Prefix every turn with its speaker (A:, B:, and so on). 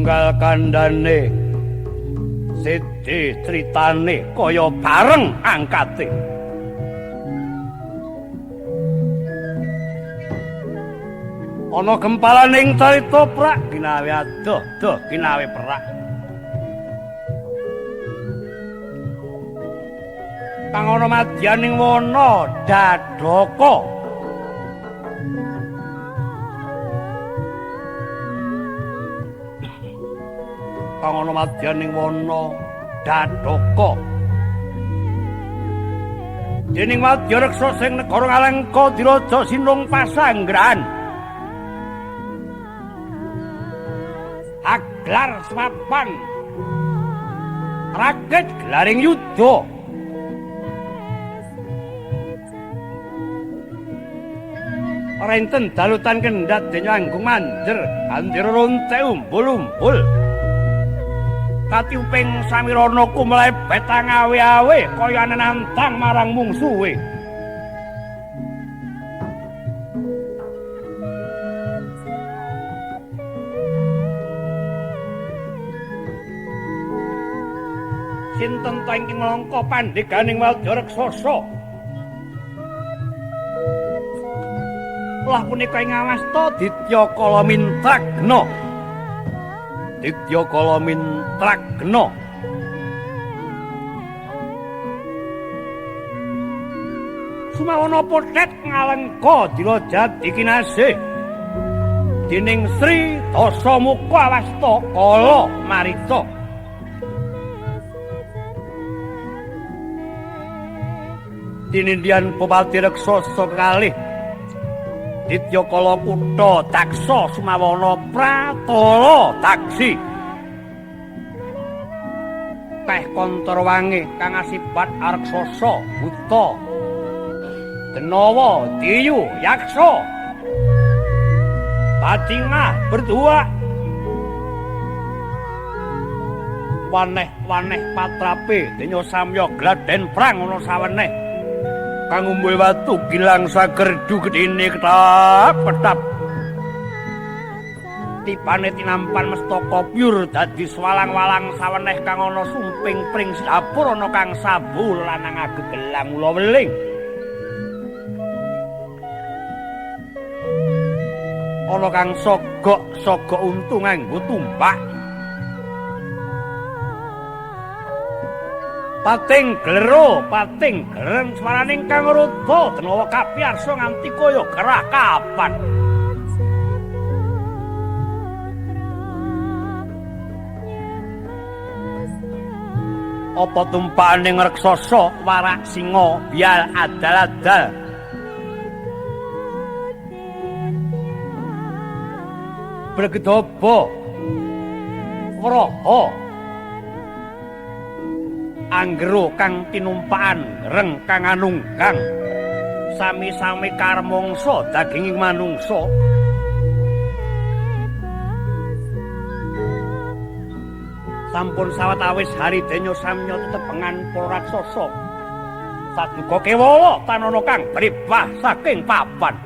A: Tunggal kandhane siji critane kaya bareng angkate. Ana gempalaning carita prak ginawe adoh doh ginawe perak. Kang ana madyaning wana Dadaka. Kang ana madyaning wana Dadaka. Dening wadya reksa sing negara Ngalengka diraja Sinung Pasanggrahan. Aglar swapan rakit gelaring yuda. Renten dalutan kendhat denya anggung manjer andira ronte umbul-umbul. Katiuping samirana kumlebet awe-awe kaya nantang marang mungsuhe. Sinten ta ingkang nglangka pandheganing wadya raksasa? Lah punika ing awasta Ditya Kala Mintragna. Ditya Kala Mintragna. Sumawana pothet ngalengka diraja dikinasih dening Sri Dasamuka Awasta Kala Marica. Tinindian Bupati Raksasa kalih Ditya Kala Kutha Daksa Sumawana Pratala Taksi. Teh Kantarawangi kang asipat raksasa buta Denawa Diyu Yaksa Bajingah berdua waneh-waneh patrape denya samya gladen prang ana saweneh kang umbul watu gilang sagerdu gedene ketap-ketap. Tipane tinampan mestaka pyur dadi swalang-walang saweneh kang ana sumping pring dapur ana kang sabu lanang agegelang ula weling. Ana kang sogok-sogok untu nganggo tumpak. Pating glero, pating gereng swaraning kang rudha denawa kapiyarsa nganti kaya gerah kapan. Apa tumpakaning raksasa warak singa bial adal-adal. Bregedaba wraha anggero kang tinumpakan reng kang anunggang sami-sami karmangsa daginging manungsa. Sampun sawetawis hari denya samya tetepengan para raksasa saduka kewala tanana kang bribah saking papan.